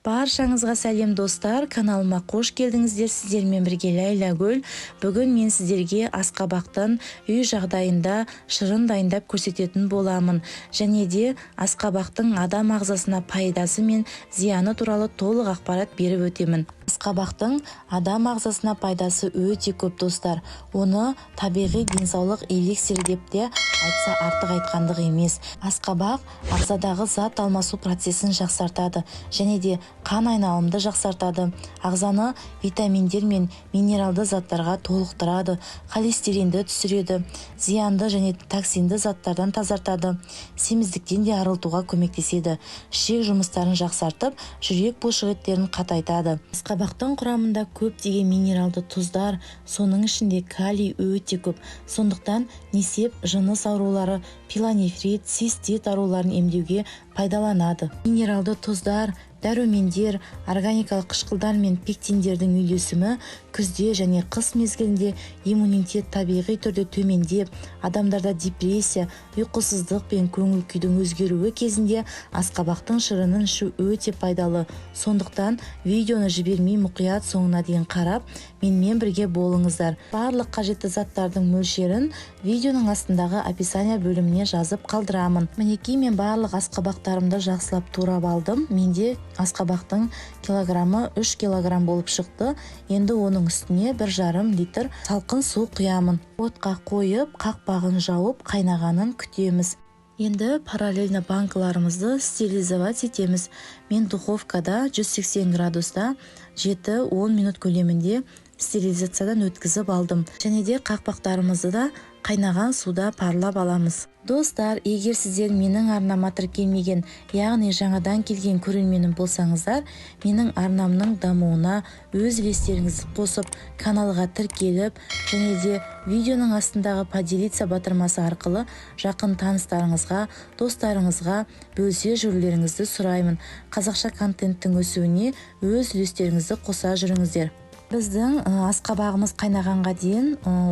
Баршаңызға сәлем, достар! Каналыма қош келдіңіздер! Сіздермен бірге Ләйләгүл. Бүгін мен сіздерге асқабақтан үй жағдайында шырын дайындап көрсететін боламын және де асқабақтың адам ағзасына пайдасы мен зияны туралы толық ақпарат беріп өтемін. Асқабақтың адам ағзасына пайдасы өте көп, достар. Оны табиғи денсаулық эликсирі деп те айтса, артық айтқандық емес. Асқабақ ағзадағы зат алмасу процесін жақсартады және де қан айналымды жақсартады, ағзаны витаминдер мен минералды заттарға толықтырады, холестеринді түсіреді, зиянды және токсинді заттардан тазартады, семіздіктен де арылтуға көмектеседі, ішек жұмыстарын жақсартып, жүрек бұлшықеттерін қатайтады. Асқабақтың құрамында көптеген минералды тұздар, соның ішінде калий өте көп. Сондықтан несеп, жыныс аурулары, пиелонефрит, цистит ауруларын емдеуге пайдаланады. Минералды тұздар, дәрумендер, органикалық қышқылдар мен пектиндердің үйлесімі күзде және қыс мезгілінде иммунитет табиғи түрде төмендеп, адамдарда депрессия, ұйқысыздық пен көңіл күйдің өзгеруі кезінде асқабақтың шырынын ішу өте пайдалы. Сондықтан видеоны жібермей, мұқият соңына дейін қарап, менімен бірге болыңыздар. Барлық қажетті заттардың мөлшерін видеоның астындағы описание бөліміне жазып қалдырамын. Мінекей, мен барлық асқабақтарымды жақсылап турап алдым. Менде асқабақтың килограммы 3 килограмм болып шықты. Енді оның үстіне 1,5 литр салқын су құямын. Отқа қойып, қақпағын жауып, қайнағанын күтеміз. Енді параллельно банкаларымызды стерилизовать етеміз. Мен духовкада 180 градуста 7-10 минут көлемінде стерилизациядан өткізіп алдым. Және де қақпақтарымызды да қайнаған суда парлап аламыз. Достар, егер сіздер менің арнама тіркелмеген, яғни жаңадан келген көрерменім болсаңыздар, менің арнамның дамуына өз үлестеріңізді қосып, каналға тіркеліп және де видеоның астындағы «Поделиться» батырмасы арқылы жақын таныстарыңызға, достарыңызға бөлісе жүрулеріңізді сұраймын. Қазақша контенттің өсуіне өз үлестеріңізді қоса жүріңіздер. Біздің асқабағымыз қайнағанға дейін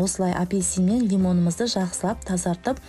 осылай апельсин мен лимонымызды жақсылап тазартып,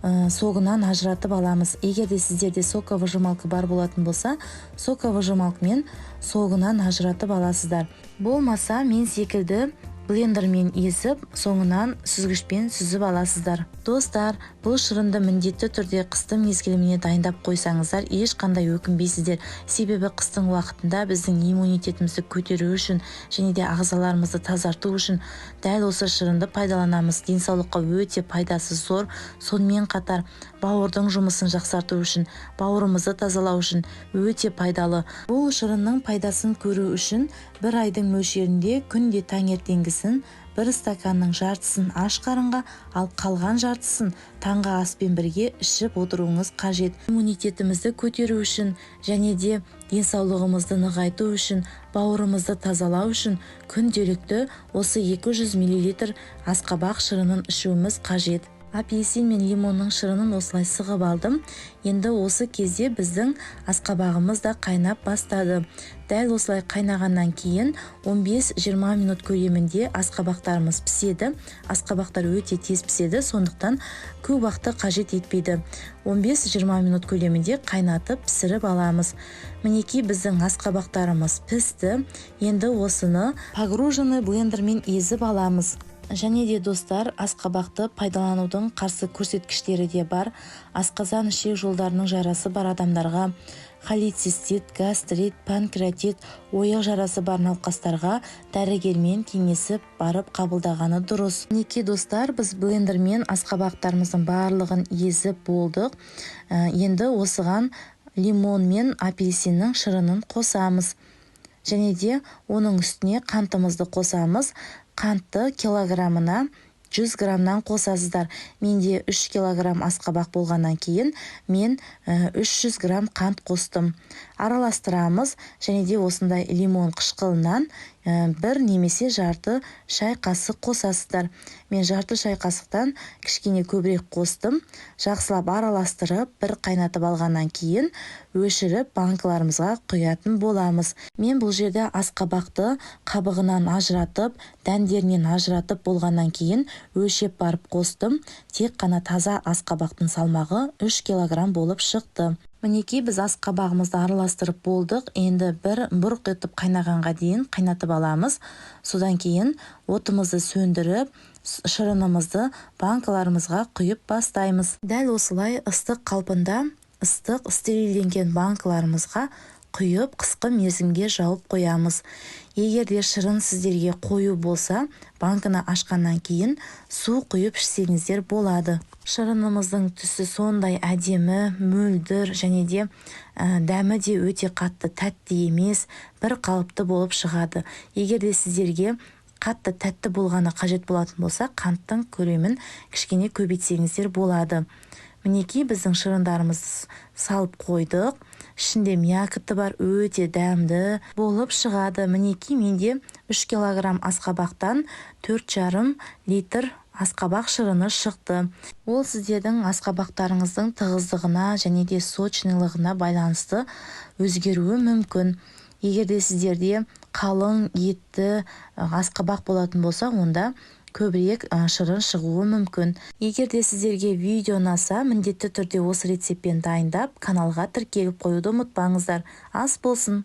согынан ажыратып аламыз. Егер де сіздерде соковыжималка бар болатын болса, соковыжималкамен согынан ажыратып аласыздар. Болмаса, мен секілді блендермен езіп, соңынан сүзгішпен сүзіп аласыздар. Достар, бұл шырынды міндетті түрде қыстың мезгіліне дайындап қойсаңыздар, ешқандай өкінбейсіздер. Себебі қыстың уақытында біздің иммунитетімізді көтеру үшін және де ағзаларымызды тазарту үшін дәл осы шырынды пайдаланамыз. Денсаулыққа өте пайдасы зор. Сонымен қатар бауырдың жұмысын жақсарту үшін, бауырымызды тазалау үшін өте пайдалы. Бұл шырынның пайдасын көру үшін бір айдың мөлшерінде күнде таңертеңгісін бір стаканның жартысын аш қарынға, ал қалған жартысын таңғы аспен бірге ішіп отыруыңыз қажет. Иммунитетімізді көтеру үшін және де денсаулығымызды нығайту үшін, бауырымызды тазалау үшін күнделікті осы 200 мл асқабақ шырынын ішуіміз қажет. Апельсин мен лимонның шырынын осылай сығып алдым. Енді осы кезде біздің асқабағымыз да қайнап бастады. Дәл осылай қайнағаннан кейін 15-20 минут көлемінде асқабақтарымыз піседі. Асқабақтар өте тез піседі, сондықтан көп уақытты қажет етпейді. 15-20 минут көлемінде қайнатып, пісіріп аламыз. Мінекей, біздің асқабақтарымыз пісті. Енді осыны погруженный блендермен езіп аламыз. Және де, достар, асқабақты пайдаланудың қарсы көрсеткіштері де бар. Асқазан, ішек жолдарының жарасы бар адамдарға, холецистит, гастрит, панкреатит, ойық жарасы бар науқастарға дәрігермен кеңесіп барып қабылдағаны дұрыс. Мінекей, достар, біз блендермен асқабақтарымыздың барлығын езіп болдық. Енді осыған лимон мен апельсиннің шырынын қосамыз және де оның үстіне қантымызды қосамыз. Қантты килограммына 100 граммнан қосасыздар. Менде 3 килограмм асқабақ болғаннан кейін, мен 300 грамм қант қостым. Араластырамыз және де осындай лимон қышқылынан бір немесе жарты шай қасық қосасыздар. Мен жарты шай қасықтан кішкене көбірек қостым. Жақсылап араластырып, бір қайнатып алғаннан кейін өшіріп, банкаларымызға құятын боламыз. Мен бұл жерде асқабақты қабығынан ажыратып, дәндерінен ажыратып болғаннан кейін өлшеп барып қостым. Тек қана таза асқабақтың салмағы 3 килограмм болып шықты. Мінекей, біз асқабағымызды араластырып болдық. Енді бір бұрқ етіп қайнағанға дейін қайнатып аламыз. Содан кейін отымызды сөндіріп, шырынымызды банкаларымызға құйып бастаймыз. Дәл осылай ыстық қалпында, ыстық стерилденген банкаларымызға құйып, қысқы мерзімге жауып қоямыз. Егер де шырын сіздерге қою болса, банканы ашқаннан кейін су құйып ішсеңіздер болады. Шырынымыздың түсі сондай әдемі, мөлдір және де дәмі де өте қатты тәтті емес, бір қалыпты болып шығады. Егер де сіздерге қатты тәтті болғаны қажет болатын болса, қанттың көлемін кішкене көбейтсеңіздер болады. Мінекей, біздің шырындарымызды салып қойдық. Ішінде мякоты бар, өте дәмді болып шығады. Мінекей, менде 3 килограмм асқабақтан 4,5 литр асқабақ шырыны шықты. Ол сіздердің асқабақтарыңыздың тығыздығына және де сочныйлығына байланысты өзгеруі мүмкін. Егер де сіздерде қалың етті асқабақ болатын болса, онда көбірек шырын шығуы мүмкін. Егер де сіздерге видео ұнаса, міндетті түрде осы рецептпен дайындап, каналға тіркеліп қоюды ұмытпаңыздар. Ас болсын!